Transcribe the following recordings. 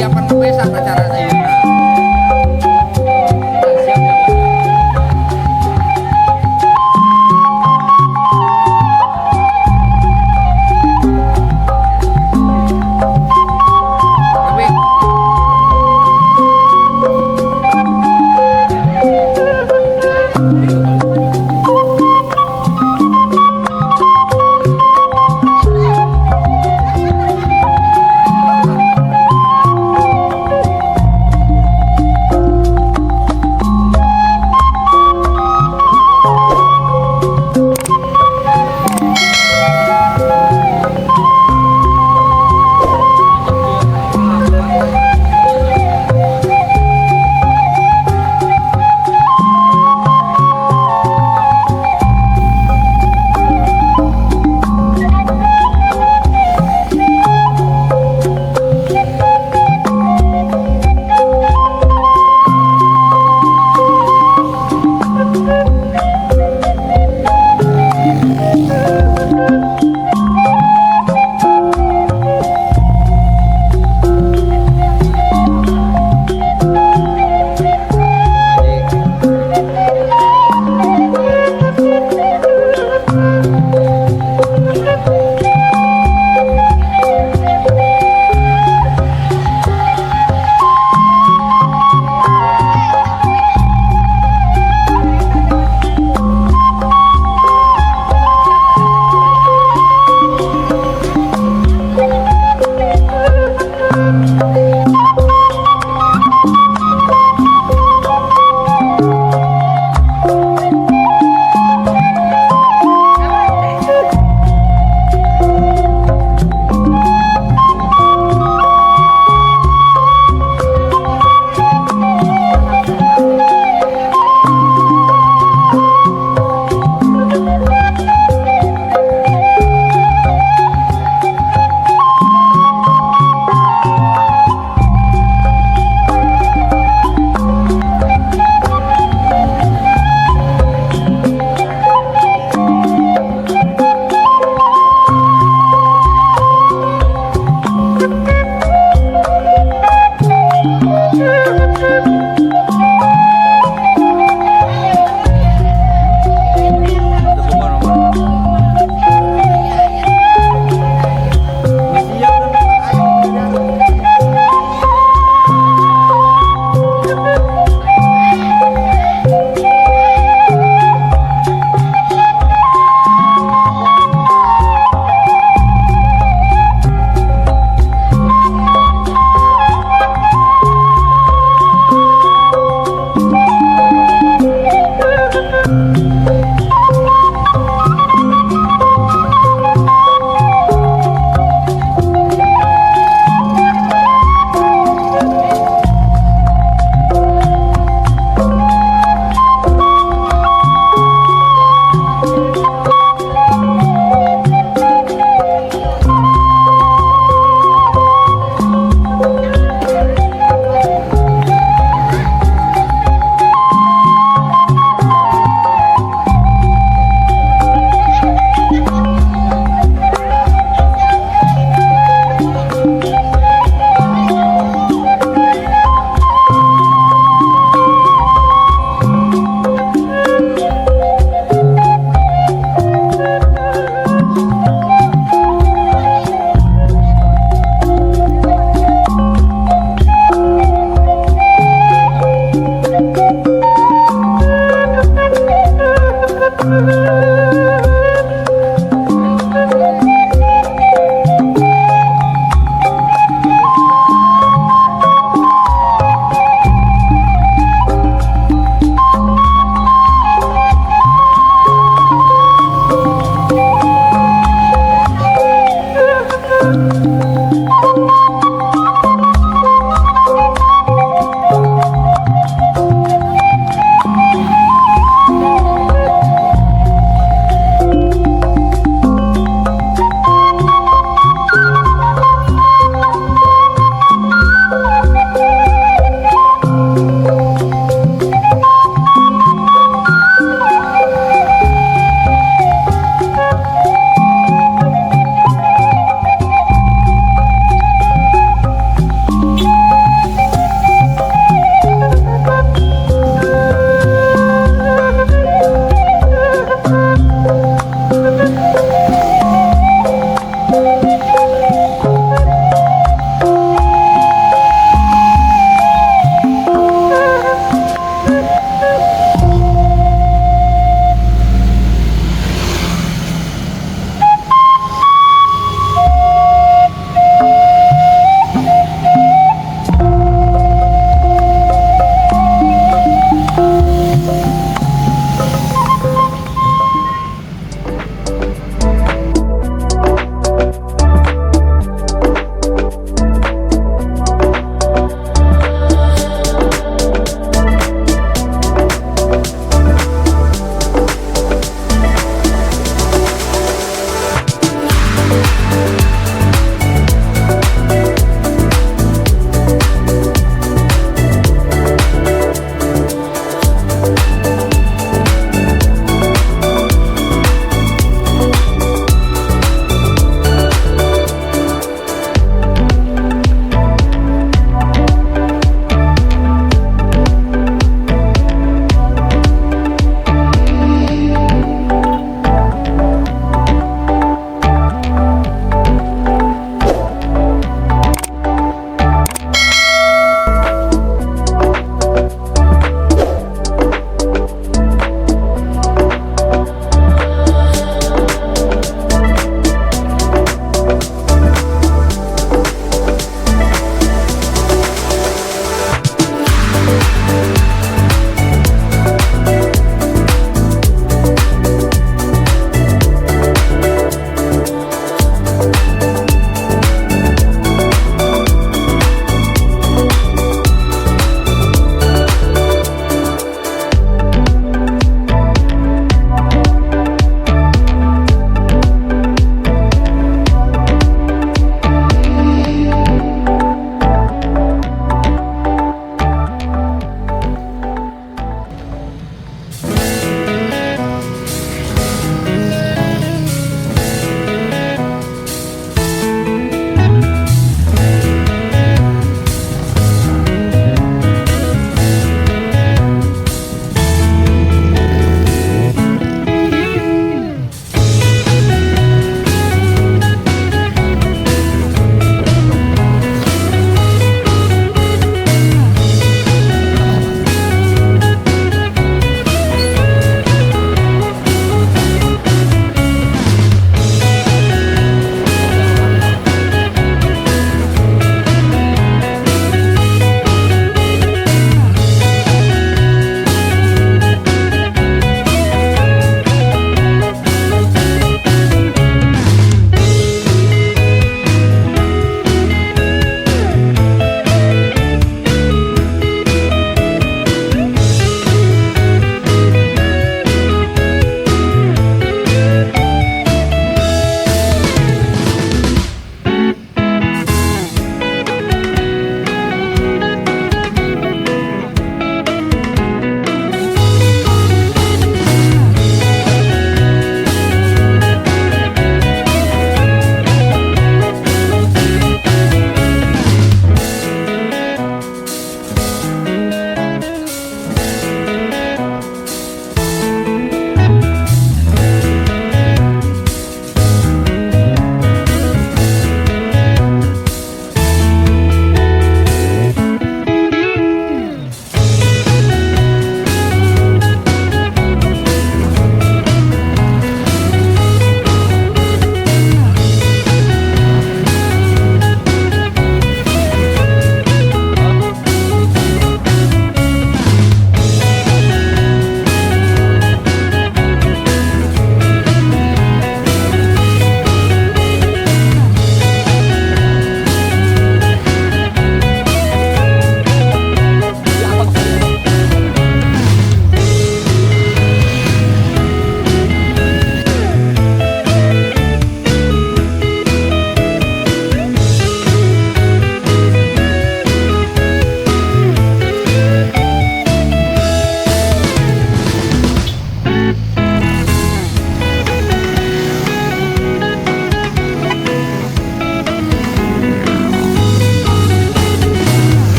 Persiapan ngebesan acara ayeuna. Siap ya, Bos. Tapi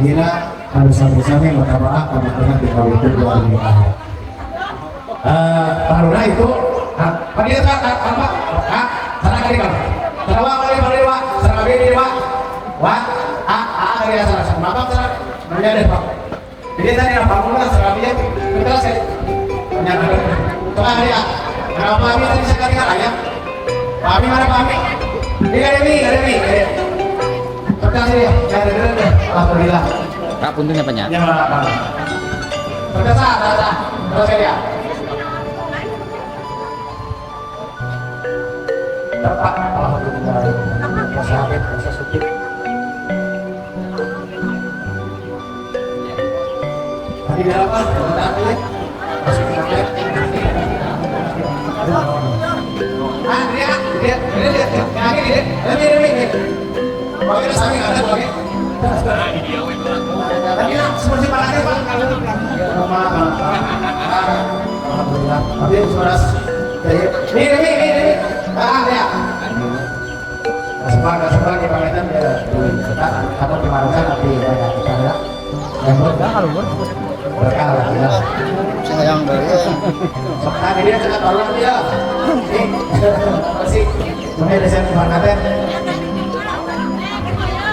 Akhirnya harus sami-sami mutabaah kamantenan dikawinkeun dua nikah. Taruna itu panitia apa? Ah, sana kali kan. Sana wa kali kali wa, sana B wa. Wa A A kali ya sana. Maaf sana. Nanya deh, Pak. Jadi tadi apa bangun sana B ya. Kita saya nanya ada. Coba kali ya. Kenapa Ami tadi sekali kan ayah? Pak Ami mana Pak Ami? Ini ada Mi, ada Mi. Coba sini ya. Ya, ada ada. Alhamdulillah. Kak punten ya Pak ya. Ya, Pak. Coba sah, sah. Terus ya. Bapak, alhamdulillah. Masih bisa sujud. Tadi berapa? Masih berapa? Ah, dia, dia, dia, dia, dia, dia, dia, dia. Bagaimana sami ada bagi? Tapi seperti mana Pak? Alhamdulillah. Tapi suara ini, ini, ini, ini. Ah, ya. Sebar, sebar di pamitan ya. Atau di Marokan tapi banyak kita ya. Yang berkah alhamdulillah. Sayang dari. Sok tadi dia sangat tolong dia. Nih, masih. Mungkin ada saya kemana?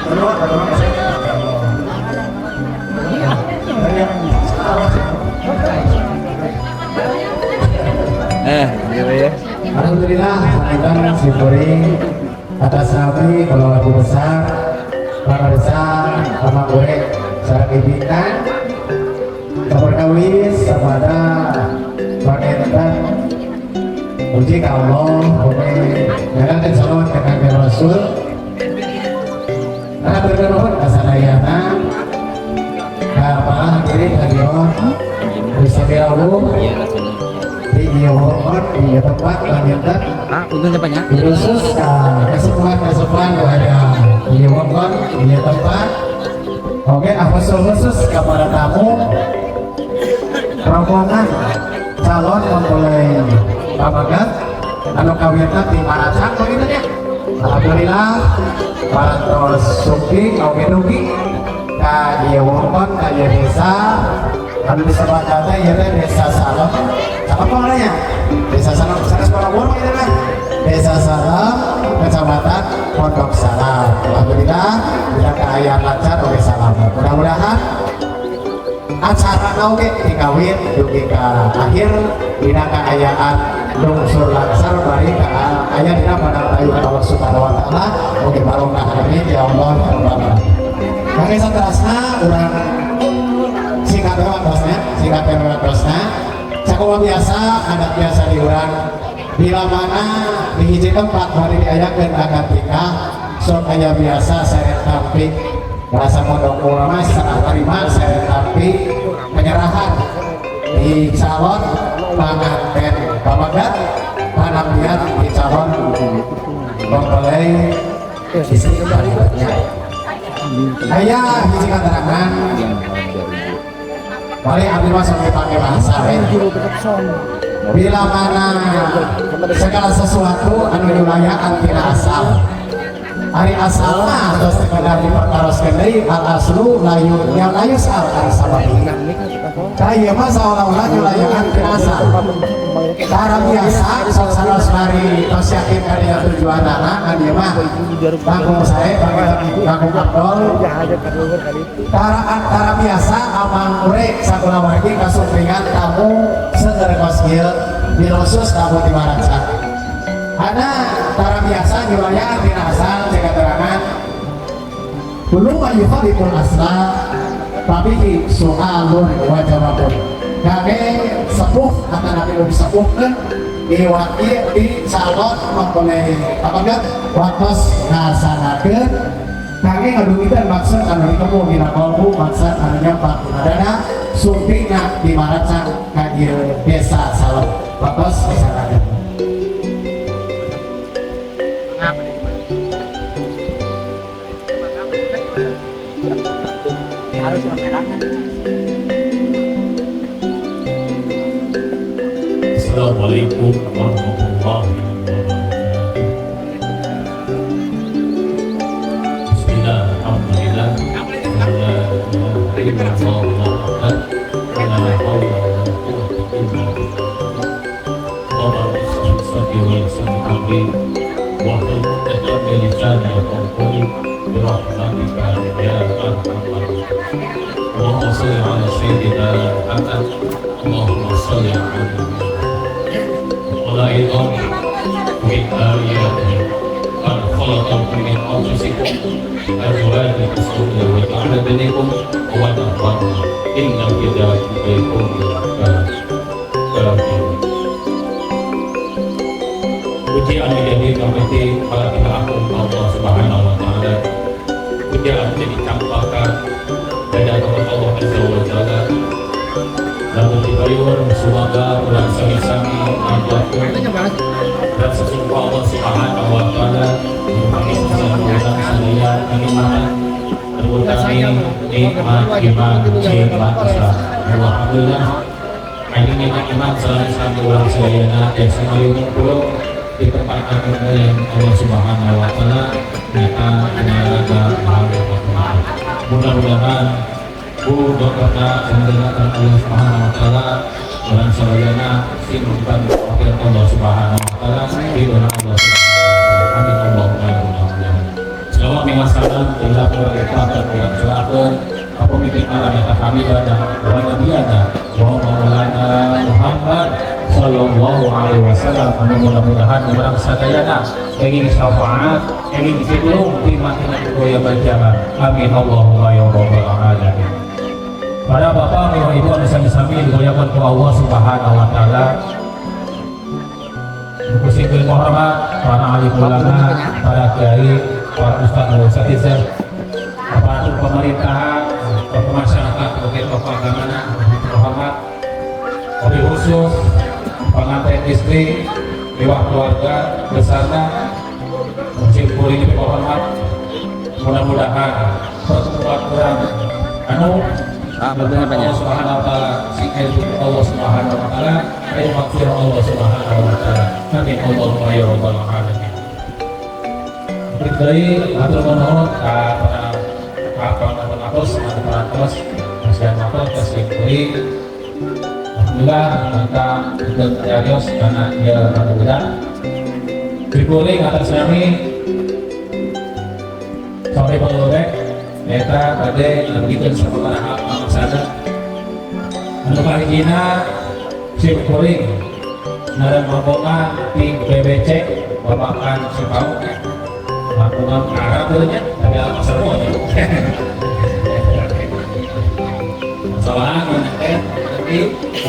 Tolong, tolong saya. Gitu ya. Alhamdulillah, kita syukuri atas nabi kalau lagu besar, para besar, sama goreng, sarang ibitan, kabar kawis, kepada panentan, puji ke Allah, boleh jalan dan salawat ke Nabi Rasul. Nah, berkenuhun kasadayana, para hadirin hadirat, bisa dirawuh. Di Yehon, di tempat lanjutan. Ah, punten ya Pak ya. Khusus kesepuhan-kesepuhan ada di Yehon, di tempat. Oke, khusus kepada tamu rombongan calon mempelai pamegat anu kawinna di Maracang begitu ya. Alhamdulillah parantos suki oge dugi ka ieu wewengkon ka ieu desa anu disebutna teh ieu teh Desa Salem. Apa namanya? Desa Salem, sanes Ponorogo ieu teh. Desa Salem, Kecamatan Pondok Salam. Alhamdulillah dina kaayaan lancar oge salam. Mudah-mudahan acara oge dikawin dugi ka akhir dina kaayaan lungsur lancar bari ka aya dina panartayuhan Allah Subhanahu wa taala. Oge barokah amin ya Allah ya Rabbal alamin. Kangge saterasna urang singkat we waktosna, singkat we waktosna. Sakumaha biasa, adat biasa di urang bila mana di hiji tempat bari diayakeun akad nikah sok aya biasa seret tampi bahasa pondok ulama serah terima seret tampi penyerahan di calon panganten pamegat panampian di calon mempelai istri berikutnya. Aya hiji katerangan balik abdi mah sok dipake bahasa we. Bila mana segala sesuatu anu nyulayaan tina asal, ari asal mah tos sekedar dipertaroskeun deui al aslu layu yang layu sal ari sababi. Ka ieu mah saolah-olah nyulayaan tina asal. Cara biasa sok sanos mari tos yakin ka dieu tujuanana kan ieu mah langkung sae langkung abdol. Tara biasa amang ure sakulawargi kasumpingan tamu seueur kos kieu khusus tamu di Maracang. Ana tara biasa nyulayaan tina asal jeung keterangan kullu ma yukhaliful asla tapi soalun wa jawabun. Kage sepuh atau nabi lebih sepuh kan diwakil di calon mempelai pamegat waktos ngasanakeun kage ngadugikeun maksud anu ditemu dina kalbu maksud anu nyampak dina dada sumpingna di Maracang ka ieu Desa Salem waktos ngasanakeun. Assalamualaikum warahmatullahi wabarakatuh. Bismillah, alhamdulillah, la ilaha واحلل عقدة من لساني يفقهوا قولي برحمتك يا أرحم الراحمين. اللهم صل على سيدنا محمد، اللهم صل على محمد. وأيضا من آياته أن خلقكم من أنفسكم أزواجا لتسكنوا وجعل بينكم مودة ورحمة، إن في ذلك لقوم كافرين. Puji anu jadi pamiti para agung Allah Subhanahu wa Taala. Puji anu jadi campakan dari Allah Azza wa Jalla. Lalu dipayun semoga urang sami-sami ngajakeun dan sesungguh Allah Subhanahu wa Taala kami urang sadaya kenikmatan, terutama nikmat iman, nikmat Islam. Alhamdulillah ini nikmat iman sami urang sadayana yang mayun pulang di tempat anu yang Allah Subhanahu wa Taala nyata nyata. Mudah-mudahan Bu Dokter dan Allah Subhanahu wa Taala urang sadayana sing wakil Allah Subhanahu wa Taala di Allah Subhanahu wa Taala. Amin Allahumma ya rabbal alamin. Selawat miwah salam ila kita urang curahkeun ka pemimpin alam yang kami dan wa nabiyana wa maulana Muhammad sallallahu alaihi wasallam, anu mudah-mudahan urang sadayana kenging syafaat, kenging pitulung di matina goya kiamat. Amin Allahumma ya rabbal alamin. Para bapak miwah ibu anu sami-sami dimuliakan ku Allah Subhanahu wa Taala, Kusing hormat para alim ulama, para kiai, para ustadz dan ustadzah, aparatur pemerintahan, tokoh masyarakat, tokoh tokoh agama, hormat, wabil khusus pengantin istri, miwah keluarga besarna, sim kuring hormat. Mudah-mudahan pertemuan urang anu Ah, betulnya banyak. Allah Subhanahu wa Taala sing Allah Subhanahu wa Taala ayo maghfirah Allah Subhanahu wa Taala. Amin Allahumma ya rabbal alamin. Deui hatur nuhun ka para ka atos anu parantos kasihan atos ka sim kuring. Alhamdulillah maka untuk serius karena dia mudah Dikuring atas nami sampai palurek eta bade ngadugikeun sababaraha pamaksana. Anu kahijina, sim kuring ngaran rombongan ti BBC Babakan Cipauk, rombongan Arab nya, tapi alam semua nya masalah teh nanti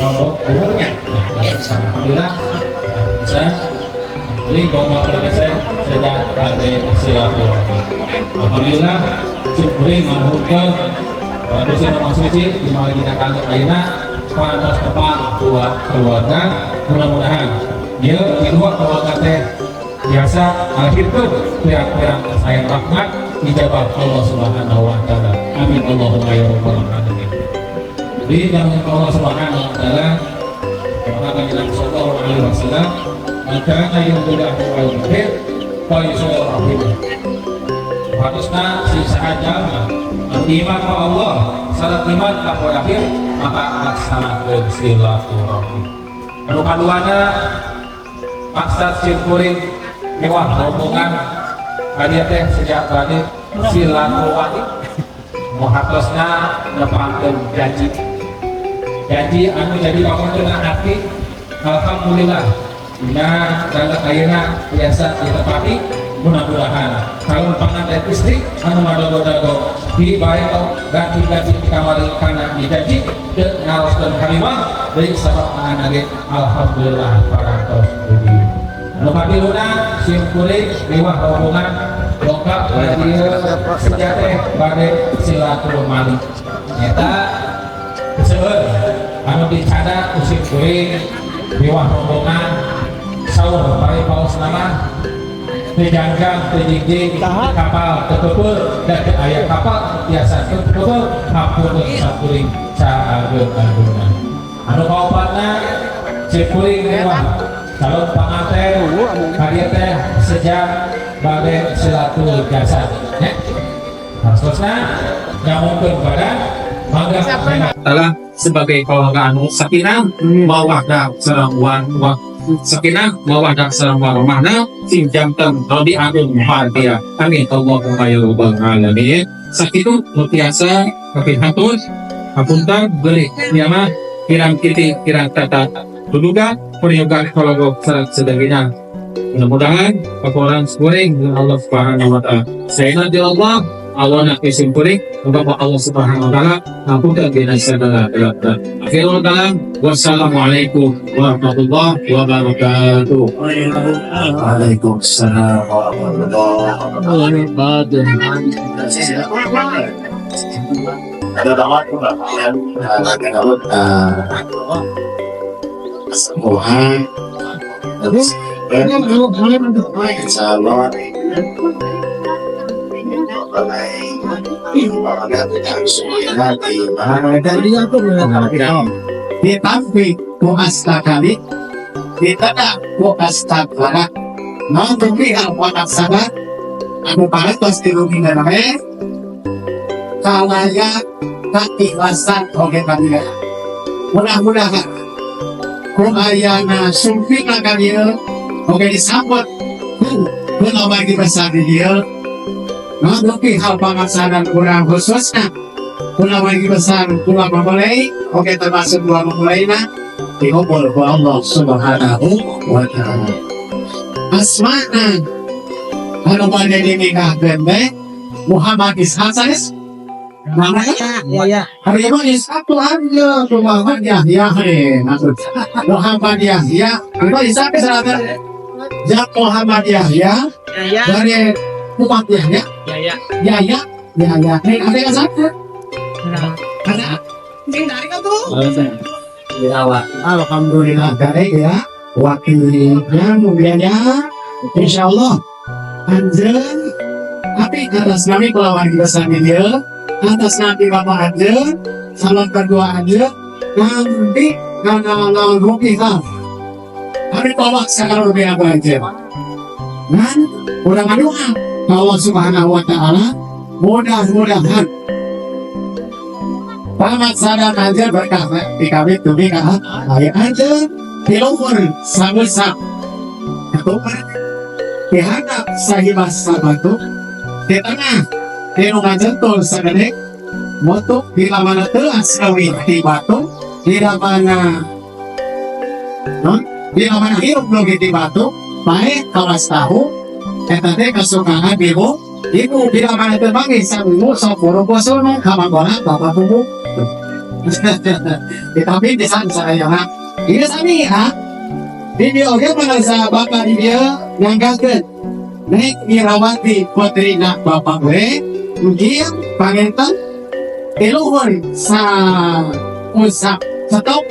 rombong umurnya. Alhamdulillah bisa beli bawa saya sudah pada silaturahmi. Alhamdulillah sim kuring nganuhunkeun dosen Mas Suci di mana dina kantor ayeuna parantos tepang dua keluarga. Mudah-mudahan dia kedua keluarga teh biasa alahirkeun pirang-pirang sayang rahmat ijabah Allah Subhanahu wa Taala. Amin Allahumma ya rabbal alamin. Di dalam Allah Subhanahu wa Taala, maka kanjeng sallallahu alaihi wasallam, maka yu'minu billahi wal akhir falyushil rahim. Harusna si sahaja iman ka Allah salat iman ka poe akhir maka laksanakeun silaturahmi. Anu kaduana, maksad sim kuring mewah rombongan kadieu teh sejak bade silaturahmi muhatosna nepangkeun janji, janji anu jadi bangun hati. Alhamdulillah dina dalam ayeuna biasa ditepati. Mudah-mudahan calon pengantin istri anu ngadago-dago di bae ganti-ganti di kamari kana dijanji teu ngaoskeun kalimah deui sabab maana ge alhamdulillah parantos budi. Anu katiluna, sim kuring miwah rombongan lengkap dieu sejateh bade silaturahmi nyata seueur anu dicada ku sim kuring miwah rombongan. Saur pari paus nama teu jangkang, teu jingjing kapal teu keupeur dan teu aya kapal biasa teu keupeur. Hapunten sakuring saageng-agengna. Anu kaopatna, sim kuring mewah calon panganten kadieu teh sejak bade silatul jasad nya. Nah, nyambungkeun badan mangga. Taala sebagai keluarga anu sakinah mawaddah sareng warahmah. Sakinah, mawaddah, sareng warahmah, sing janten rodiatun mardiyah. Amin Allahumma ya rabbal alamin. Sakitu nu tiasa kapihatur, hapunten bilih ieu mah kirang kiti, kirang tata duduga, prayoga, kologok sareng sadayana. Mudah-mudahan paporan kuring dengan Allah Subhanahu wa Taala. Saya Allah Allah nak isim kuring, Bapak Allah Subhanahu wa Taala ngapunten dina sadaya. Akhirul kalam, wassalamualaikum warahmatullahi wabarakatuh. Waalaikumsalam warahmatullahi wabarakatuh. Ada banget kesembuhan terus insyaallah ditampi ku asta kali, ditedak ku asta kala nanti anak sadar anu parantos dirugikeun we kalaya keikhlasan oge kalian. Mudah-mudahan ku ayana sumping ka dieu oge disambut ku kulawargi besar di dieu, ngadupi hal pangaksanan urang, khususnya kulawargi besar kula mempelai oge termasuk dua mempelaina dikabul ku Allah Subhanahu wa Ta'ala. Asmana anu bade dinikahkeun teh Muhammad Ishak, sanes namanya? Ya. Hari ini Ishak tuh aja Muhammad Yahya, maksud Muhammad Yahya itu Ishak ke Jak Muhammad Yahya. Ya. Dari Muhammad Yahya. Ya. Yahya, Yahya. Nih, ada yang satu ada. Alhamdulillah baik ya wakilnya, kemudian ya insya Allah anjeun tapi atas nami keluarga besar dia, atas nami bapak anjeun, salam berdua anjeun nanti nganaon rugi kan hari tolak sekarang lebih apa anjeun dan urang doa Allah Subhanahu wa Ta'ala, mudah-mudahan Pamat sadar anjeun berkah dikawit dugi ka aya anjeun di luhur samusa ketupat, di handap sahibas sabatu, di tengah di nu ngajentul sagede motuk, bila mana telas leuwih ti batu, bila mana non bila mana hirup leuwih ti batu, paeh kawas tahu eta teh kasukaan ibu ibu, bila mana teu manggih saminggu sok boro bosono ka bapak bubu. Tapi di sana saya mah ini sami ha di dieu oge bangsa bapak di dieu ngangkatkeun Nek Irawati putrina bapak we mungkin panginten di luhur sa usap stop,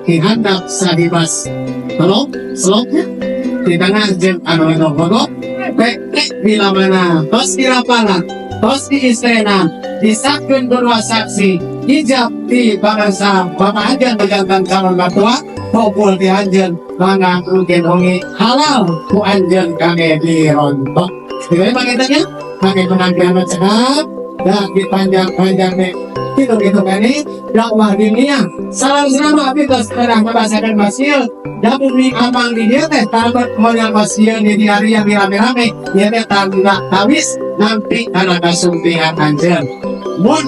di handap sahibas telok seloknya, di tengah jeung anu legok-legok tek bila mana tos dirapalan, tos diistrena, disahkeun dua saksi ijab di bangsa bapak anjeun janten calon mertua, popul di anjeun mangga mungkin ongi halal ku anjeun kangge dirontok. Jadi pangintennya kangge penampilan cekap dan dipanjang-panjang nih hitung-hitung ini dakwah dunia salam selama abdi tos pernah membahasakan masjid dan bumi amang di dia teh tabat modal masjid di hari yang rame-rame dia teh tanda tawis nanti karena kasumpingan anjeun mun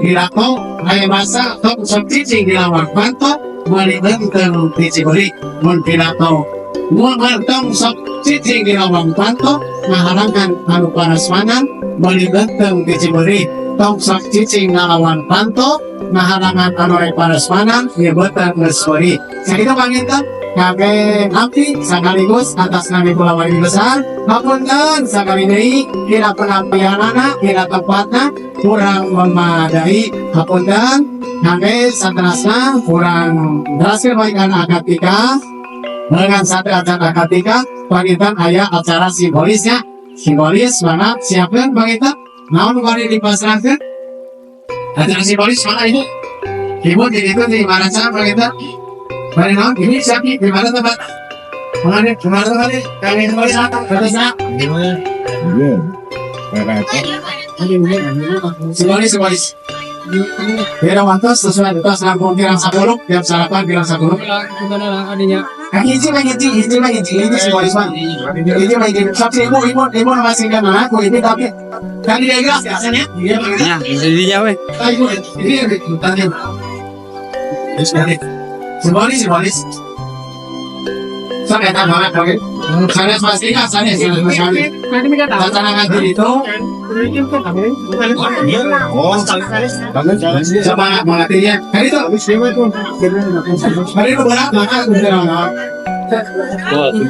dilako aya masa tong sok cicing di lawang panto meuli benten ti Cibeureum, mun pidato mun tong sok cicing di lawang panto ngahalangan anu parasmanan meuli benteng ti Cibeureum, tong sok cicing ngalawan panto ngahalangan anu rek parasmanan ieu beuteung geus beurih. Sakitu panginten kami abdi sekaligus atas nami kulawargi besar, hapunten sakali deui kira penampilanana, kira tempatna kurang memadai, hapunten. Kami saterasna kurang berhasil baikkan akad nikah dengan satu acara akad nikah. Panginten aya acara simbolisnya, simbolis mana siapkan panginten naon bari dipasrahkeun acara simbolis mana ini ibu di itu di mana cara panginten bari naon ini siap di mana tempat mana di mana tempat kami simbolis apa terusna simbolis simbolis. Beda wantos sesuai tos langkung kirang 10 tiap salapan kirang 10. Kang hiji mah hiji, hiji mah hiji, hiji simbolis mah. Hiji mah hiji. Sok si ibu, ibu, ibu masih kan mana? Ku ibu tapi kan di ikhlas biasanya. Iya, Ya, jadinya weh. Ah, ibu, ini tadi. Simbolis, simbolis. Sok eta banget oke. Sanes pasti kan sanes, sanes pasti. Tantangan diri itu. Oh, semangat melatihnya. Kan itu. Hari itu berat maka udah. Ah, itu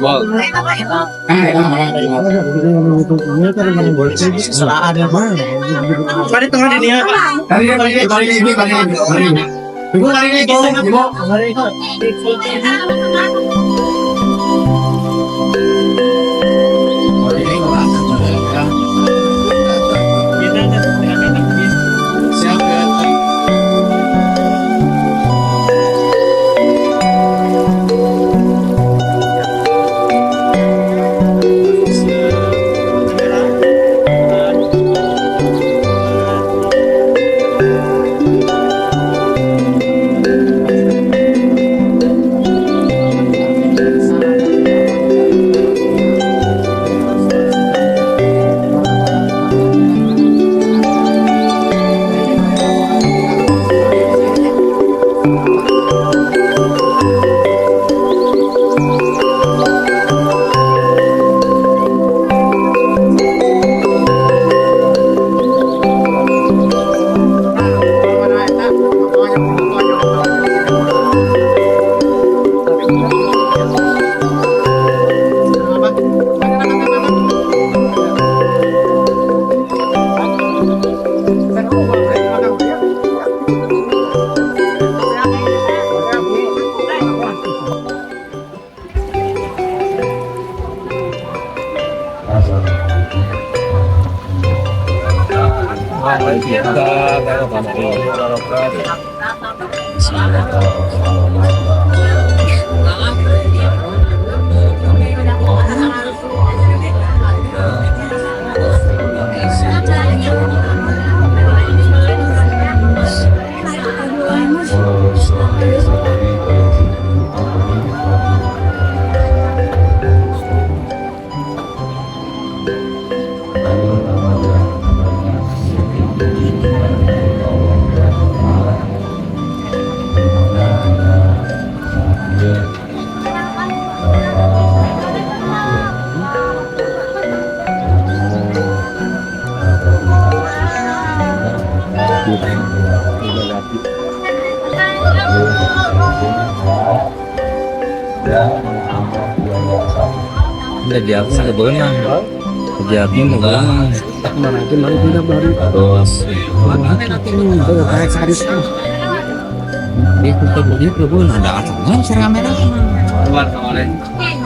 Pari tengah di dia. Tadi dia balik, balik ini, balik ini, balik ini. Ibu balik ini, ibu, ibu. Siap ya. Udah di aku udah berenang. Di aku udah berenang. Terus dia dia berenang. Ada asalnya bisa kamera.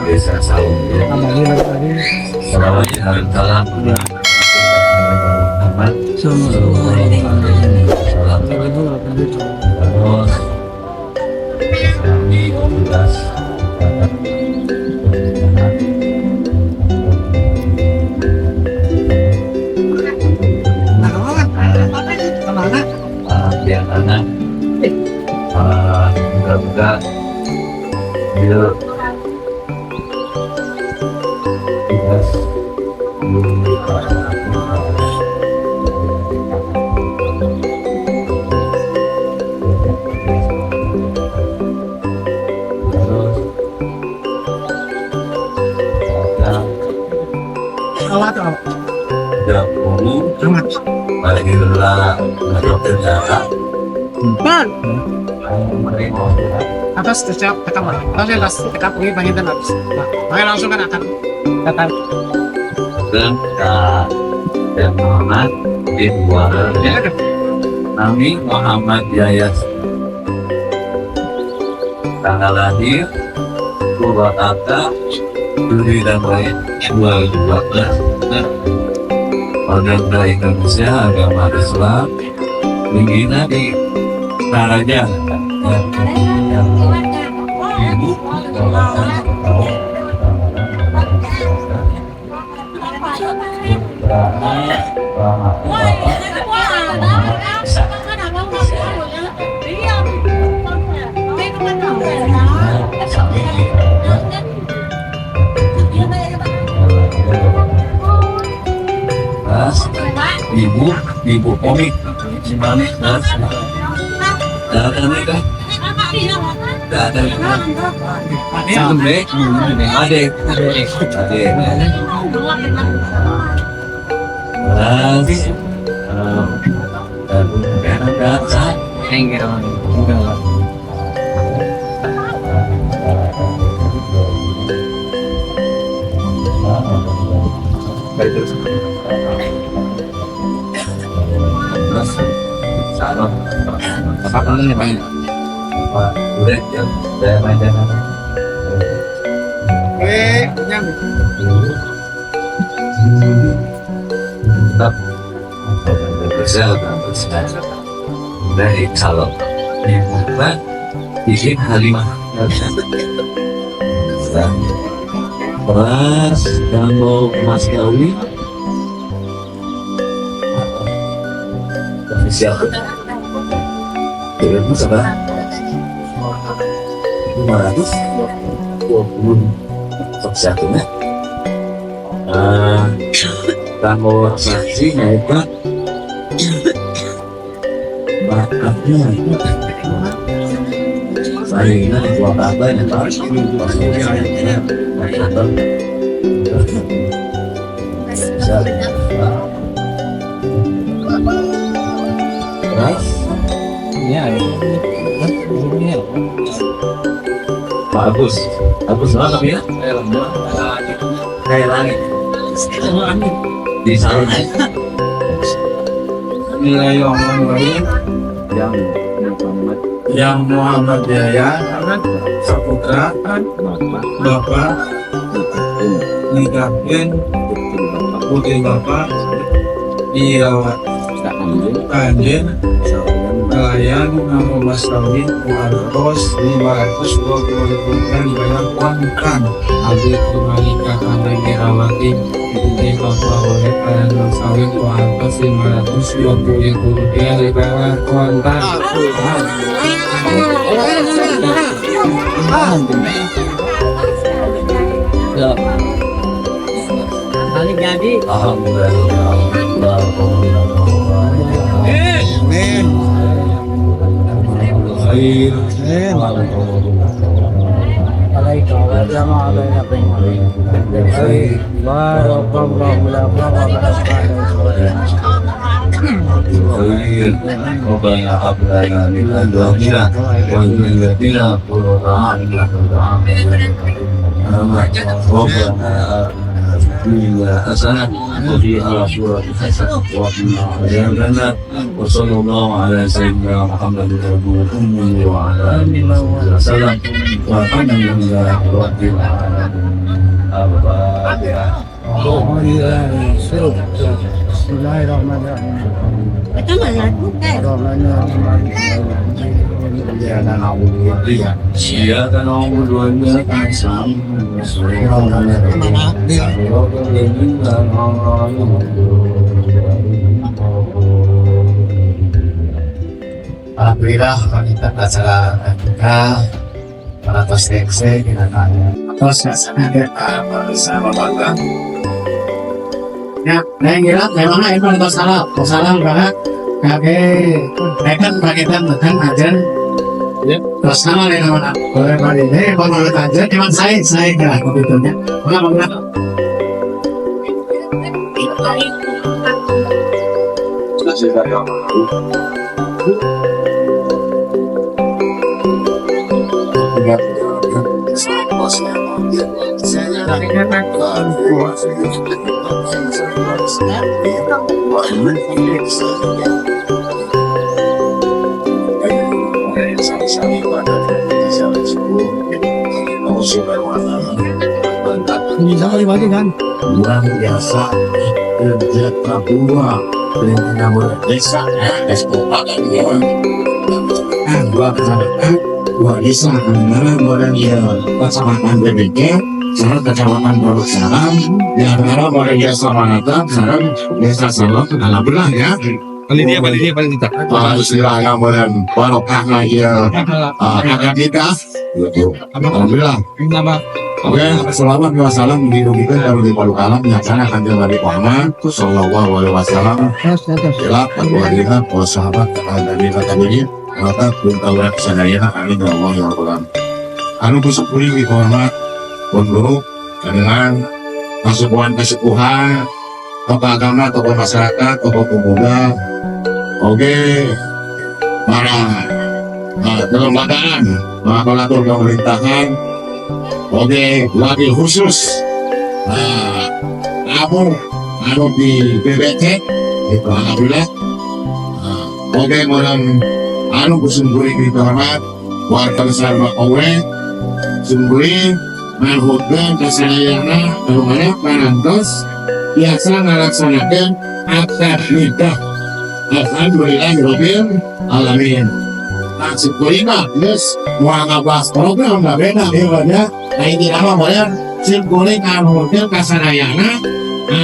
Desa Saung ya. Terus kami tugas biasanya juga dia tugas terus ada umum lagi Atas setiap ketemu. Atas tetap ini panggil habis. Nah, langsung kan akan datang. Dan dan Muhammad bin ya. Nami Muhammad Yayas. Tanggal lahir Purwakarta Juli dan Mei 2012. Warga negara Indonesia, agama Islam, tingginya di Taraja. Ibu Ibu, Ibu Komik. Nah, kan? Adek, adek. Terus, salam. Apa nih, Pak? Udah, ya, saya main jalan. Nyam. Tetap dari salon. Ibu izin Halimah. Beras kalau Mas Gawi official. Jadi berapa? 520 satu ya. Kalau saksi nyoba bakatnya saya ingat dua kata yang terus Ya, ini. Pak Agus Agus apa namanya? Kayak langit di salon. Bismillahirrahmanirrahim. Yang Muhammad Jaya Saputra Bapak nikahkeun putri Bapak Irawat Kanjen nelayan nama mas kawin 520.000 rupiah dibayar kontan. Abdi kumanikah kanjen Irawati putri Bapak oleh kalian mas kawin 520.000 rupiah dibayar kontan. Kali jadi. Alhamdulillah. Amin. Khair. خير ربنا هب لنا من ازواجنا وذريتنا قرة اعين ربنا آتنا في الدنيا حسنة وفي الآخرة حسنة وقنا عذاب النار وصلى الله على سيدنا محمد وأمه وعلى آله وصحبه وسلم والحمد لله رب العالمين. الفاتحة. Bismillahirrahmanirrahim. إياك نعبد وإياك نستعين صراط الذين أنعمت عليهم. Alhamdulillah kita acara kita para tos DXC kita tanya terus bersama Bapak. Ya, nah yang kira memang emang tos salam, tos salam banget. Kake, kan paketan makan aja. Terus sama nih nama boleh boleh ini kalau aja cuman saya kira begitunya. Maka maka Luar biasa kerja Papua desa dua kecamatan, dua desa, antara boleh dia kecamatan BBG, sareng kecamatan Borok-Salam, di antara boleh desa Manata, sareng desa Salom, alhamdulillah ya. Panitia, panitia, panitia. Alhamdulillah boleh barokah lagi ya, kakak kita. Alhamdulillah. Nama Oke, selawat wa salam didugikeun ka di palukalam nyaksana Kanjeng Nabi Muhammad sallallahu alaihi wasallam. Ila keluarga, para sahabat, para nabi, tabi'in, maka pun tahu sadayana, amin ya Allah ya rabbal alamin. Anu ku simkuring dihormat pun guru dengan kesepuhan-kesepuhan, tokoh agama, tokoh masyarakat, tokoh pemuda, oke, para kelembagaan, aparatur pemerintahan, oke, wakil khusus, tamu anu di BBC, itu alhamdulillah. Oke, malam anu ku simkuring dihormat warga besar Bakauheni, simkuring nganuhunkeun ka sadayana anu mana parantos biasa ngalaksanakeun akad nikah. Alhamdulillahirabbil alamin. Nah, simkuring mah geus moal ngabahas program da beda ieu ya. Nah, intina mah modern simkuring nganuhunkeun ka sadayana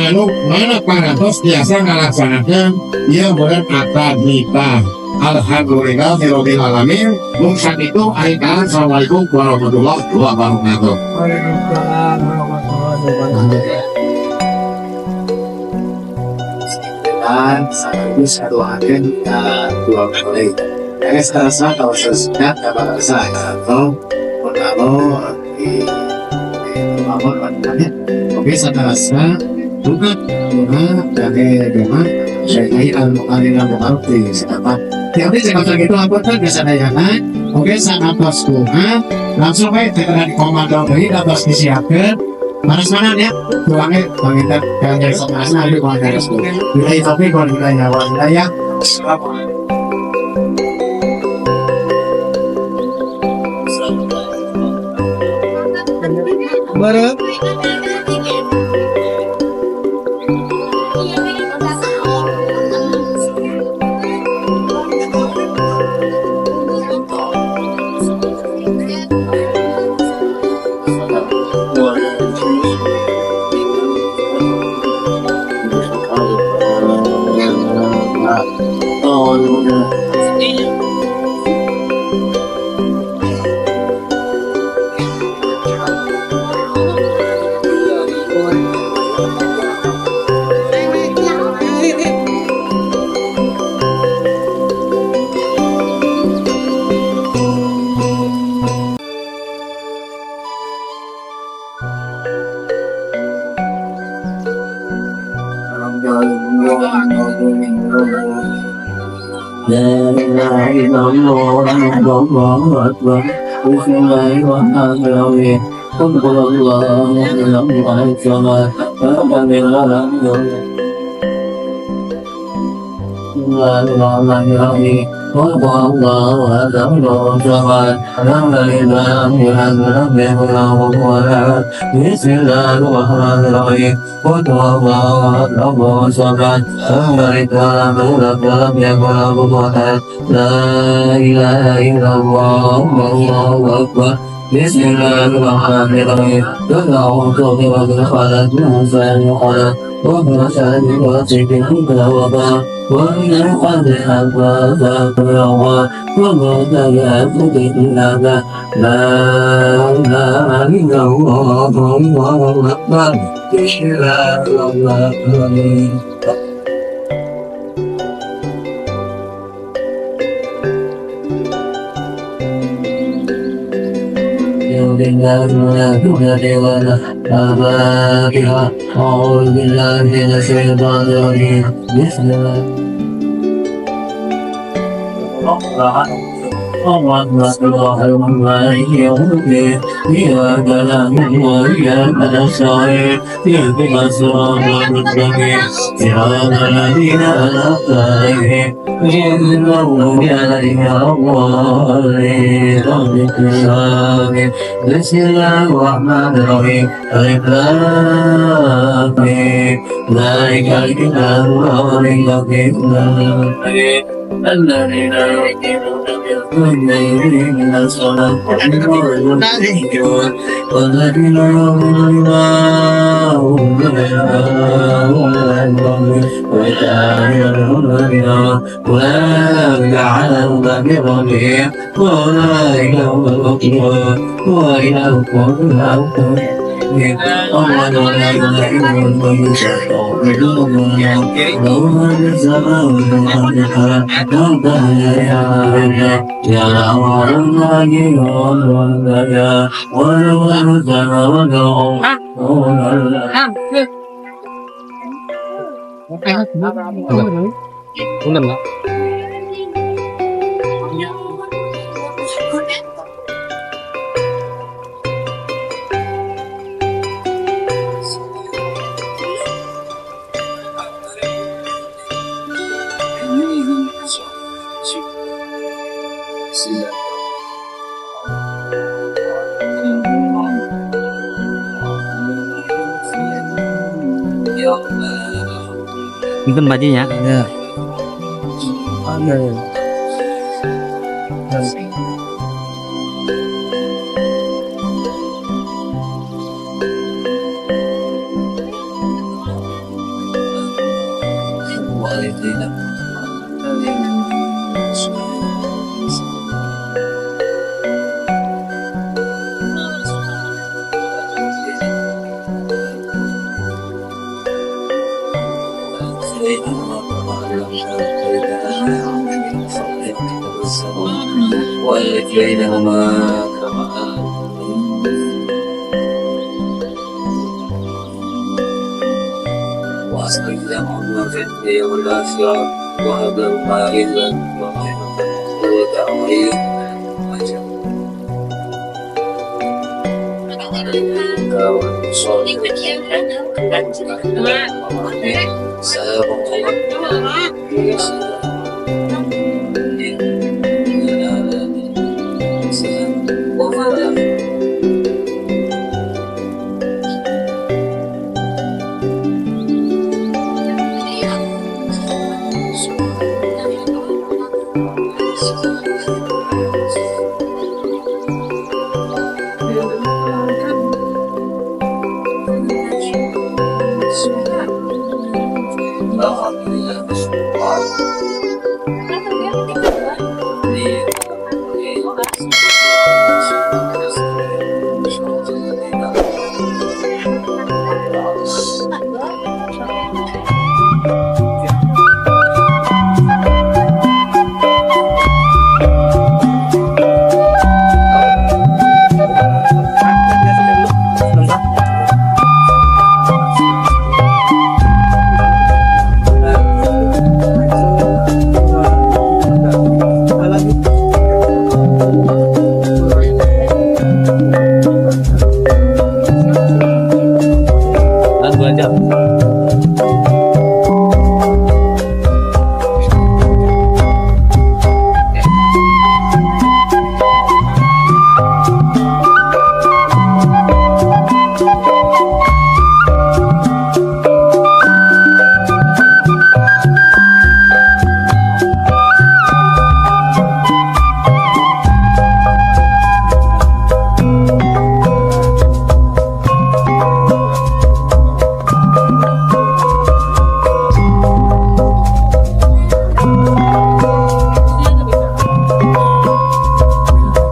anu mana parantos biasa ngalaksanakeun ieu modern akad nikah. Alhamdulillahirabbil alamin. Mung sakitu akhir. Assalamualaikum warahmatullahi wabarakatuh. Waalaikumsalam warahmatullahi wabarakatuh. Dan sekaligus aduhakeun ka dua mempelai. Ya, serasa kalau sesudah dapat rasa atau kalau di bangun wanitanya. Oke, saya rasa bukan bunga dari bunga saya al mukalina mukalti siapa. Ya, oke, saya kata gitu ampun kan biasa dayana. Oke, sangat tos bunga langsung we dengan komando deui dados disiapkeun. Mana ya? Tuangnya panginten yang jadi sama di wilayah wilayah topi kalau wilayah wilayah. Bareng. لا إله إلا الله، الله أكبر. بسم الله الرحمن الرحيم. قل هو الله الله الصمد، لم يلد ولم يولد. بسم الله الرحمن الرحيم. قل هو الله أحد، الله الصمد، لم يلد ولم يولد ولم يكن له كفوا أحد. بسم الله الرحمن الرحيم. قل هو الله أحد، الله الصمد، لم يلد ولم يولد ولم يكن له كفوا أحد. لا إله إلا الله، الله أكبر. بسم الله الرحمن الرحيم. قل أعوذ برب الفلق، من شر ما خلق، ومن شر غاسق إذا وقب، ومن شر النفاثات في العقد، ومن شر حاسد إذا حسد. لا إله إلا الله، الله أكبر. بسم الله الرحمن الرحيم. الفاتحة. أعوذ بالله من الشيطان الرجيم. بسم الله الرحمن مالك يوم الدين. إياك نعبد وإياك نستعين. اهدنا الصراط المستقيم، صراط الذين أنعمت عليهم، غير المغضوب عليهم ولا الضالين. آمين. بسم الله الرحمن الرحيم. ألف لام ميم. ذلك الكتاب لا ريب فيه. الذين يؤمنون بالغيب من الصلاة والذين يؤمنون بما أنزل إليك أولئك على هدى من ربهم وأولئك هم المفلحون. وإلهكم إله Punten lah. Punten bajunya. Ya. Ada. بينهما وأصلح لهما في الدنيا والآخرة وهب لهما غلا ورحمة وتعظيم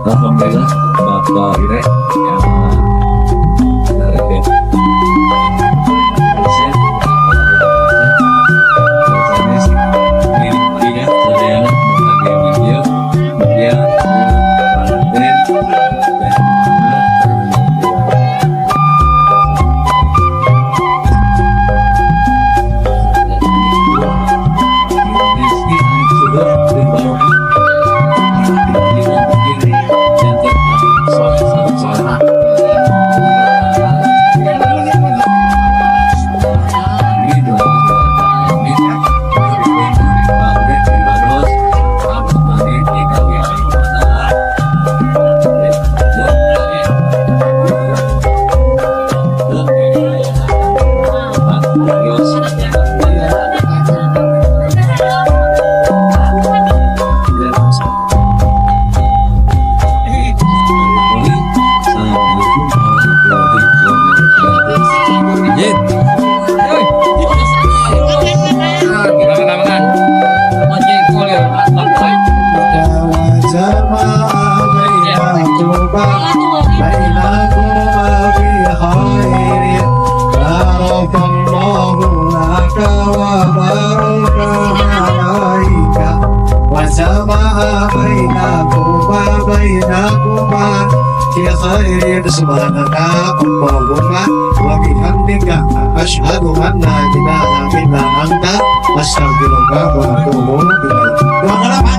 Alhamdulillah Bapak Ire yang laka wa baraka alaika wa jama'a bainakuma bainakuma fi khairin. Subhanaka Allahumma wa bihamdika asyhadu an la ilaha illa anta astaghfiruka wa atubu ilaik. Doa apa?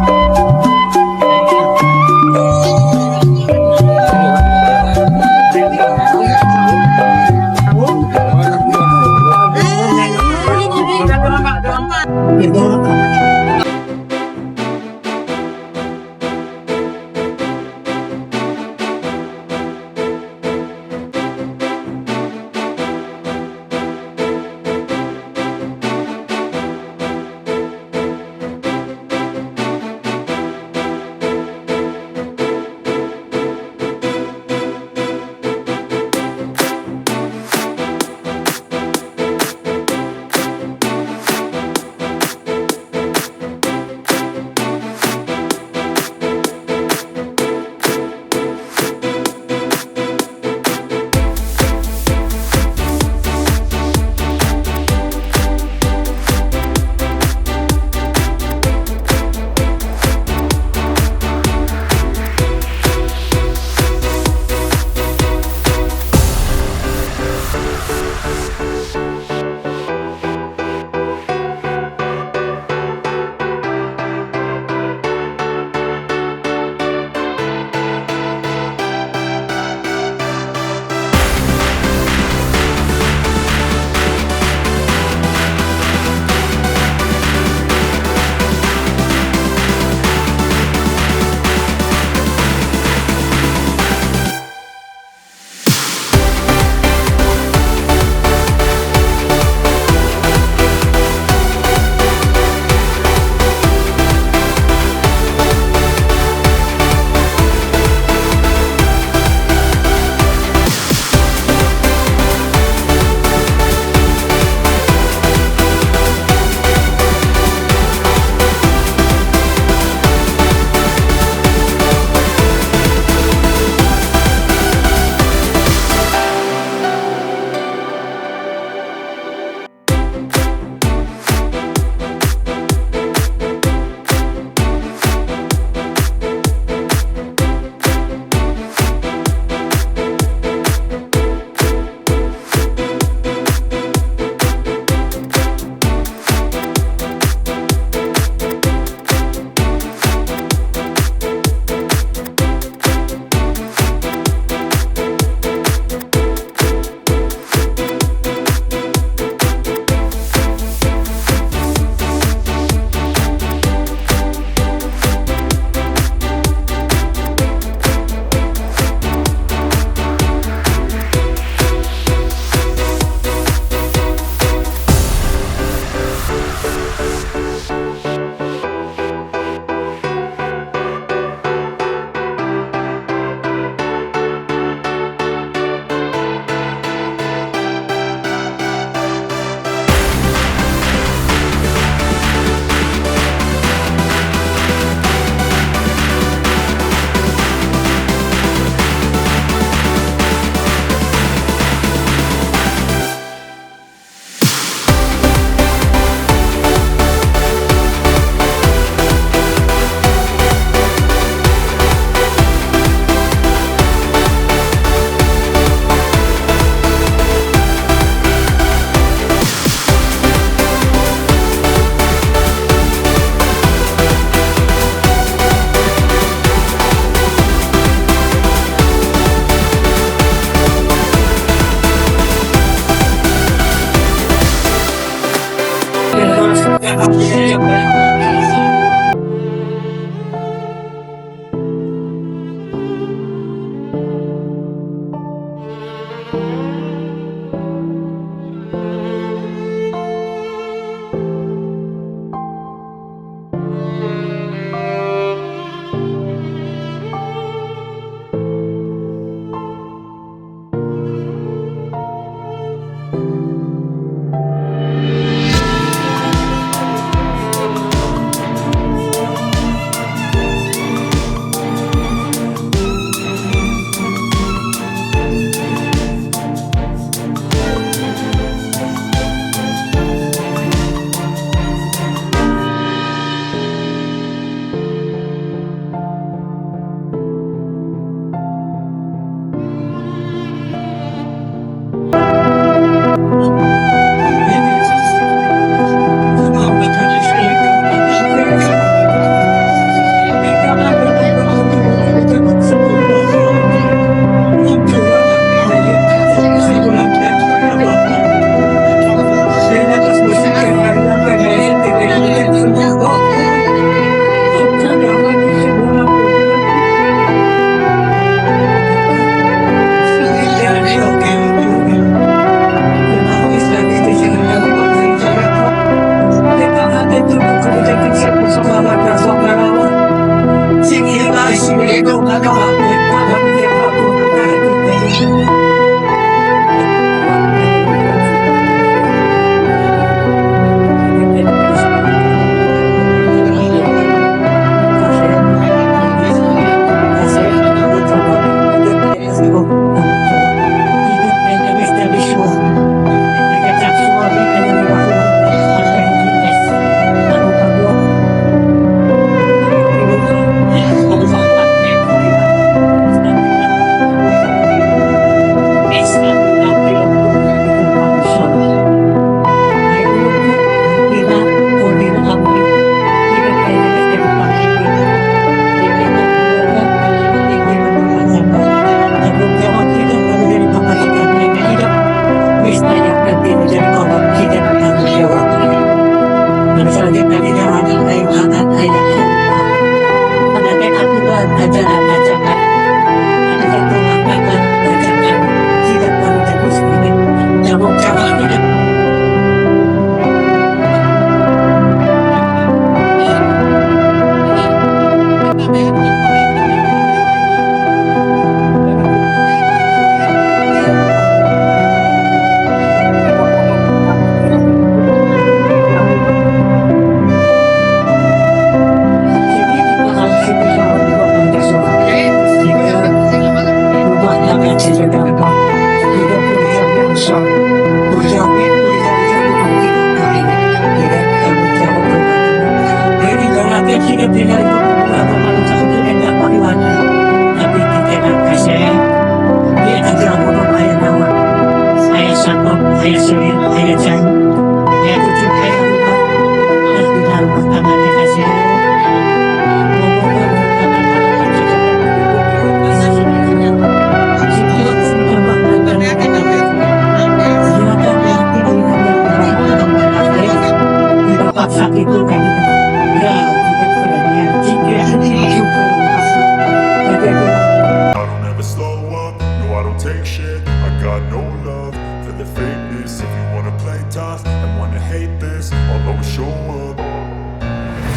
I don't ever slow up, no I don't take shit. I got no love for the fakeness. If you wanna play tough and wanna hate this, I'll always show up.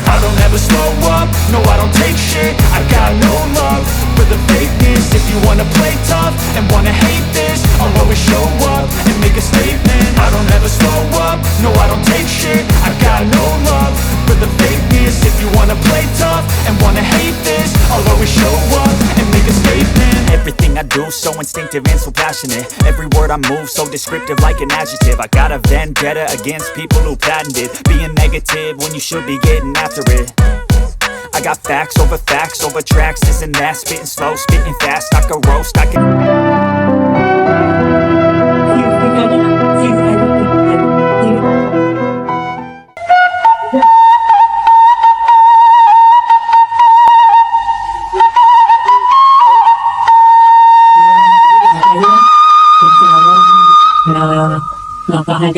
I don't ever slow up, no I don't take shit. I got no love for the fakeness. If you wanna play tough and wanna hate this, I'll always show up and make a statement. I don't ever slow up, no I don't take shit. I got no love for the fakeness. If you wanna play tough and wanna hate this, I'll always show up and make a statement. Everything I do, so instinctive and so passionate. Every word I move, so descriptive like an adjective. I got a vendetta against people who patented being negative when you should be getting after it. I got facts over tracks, this and that. Spitting slow, spitting fast, I could roast, I could. Thank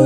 you.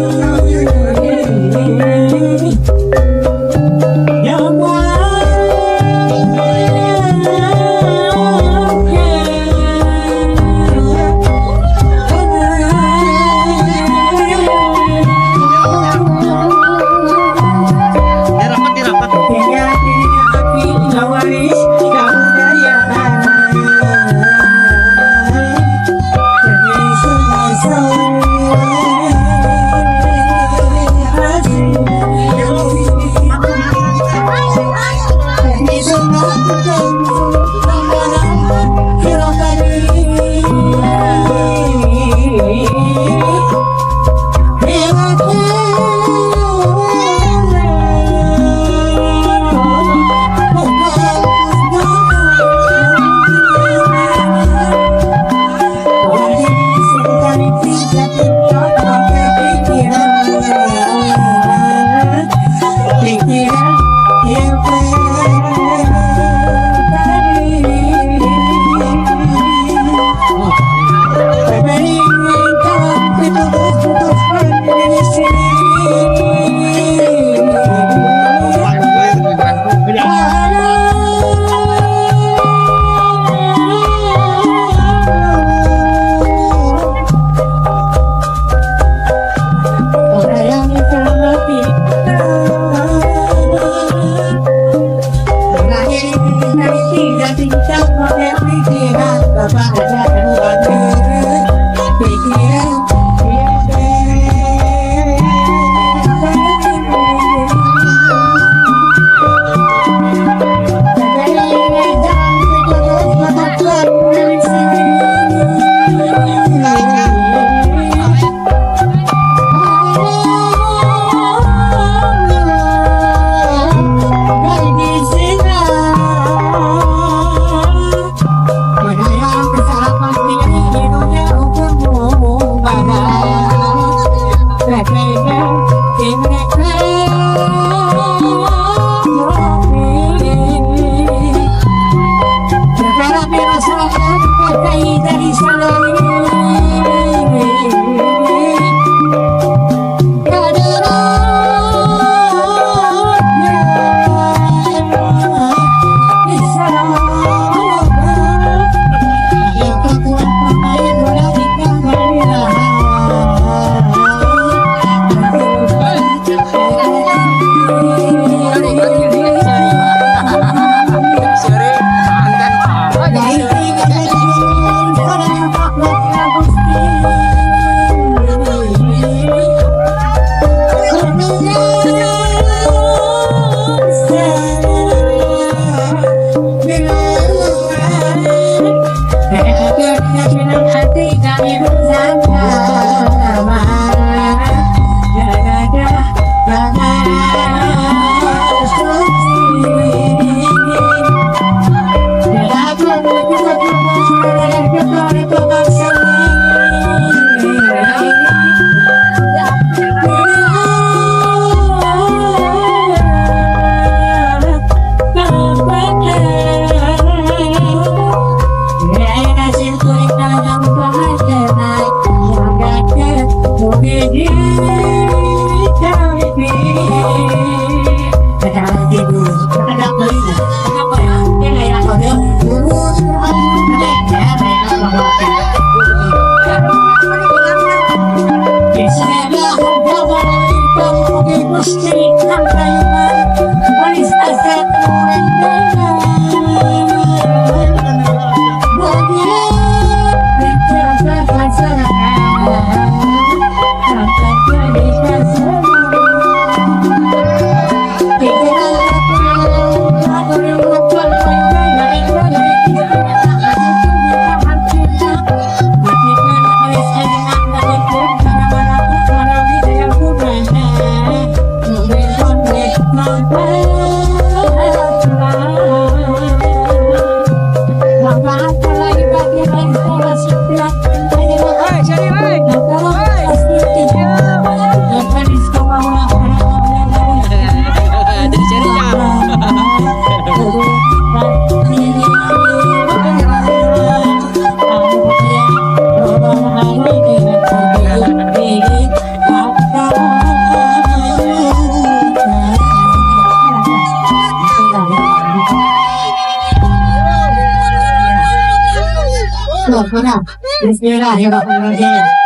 Bismillahirrahmanirrahim.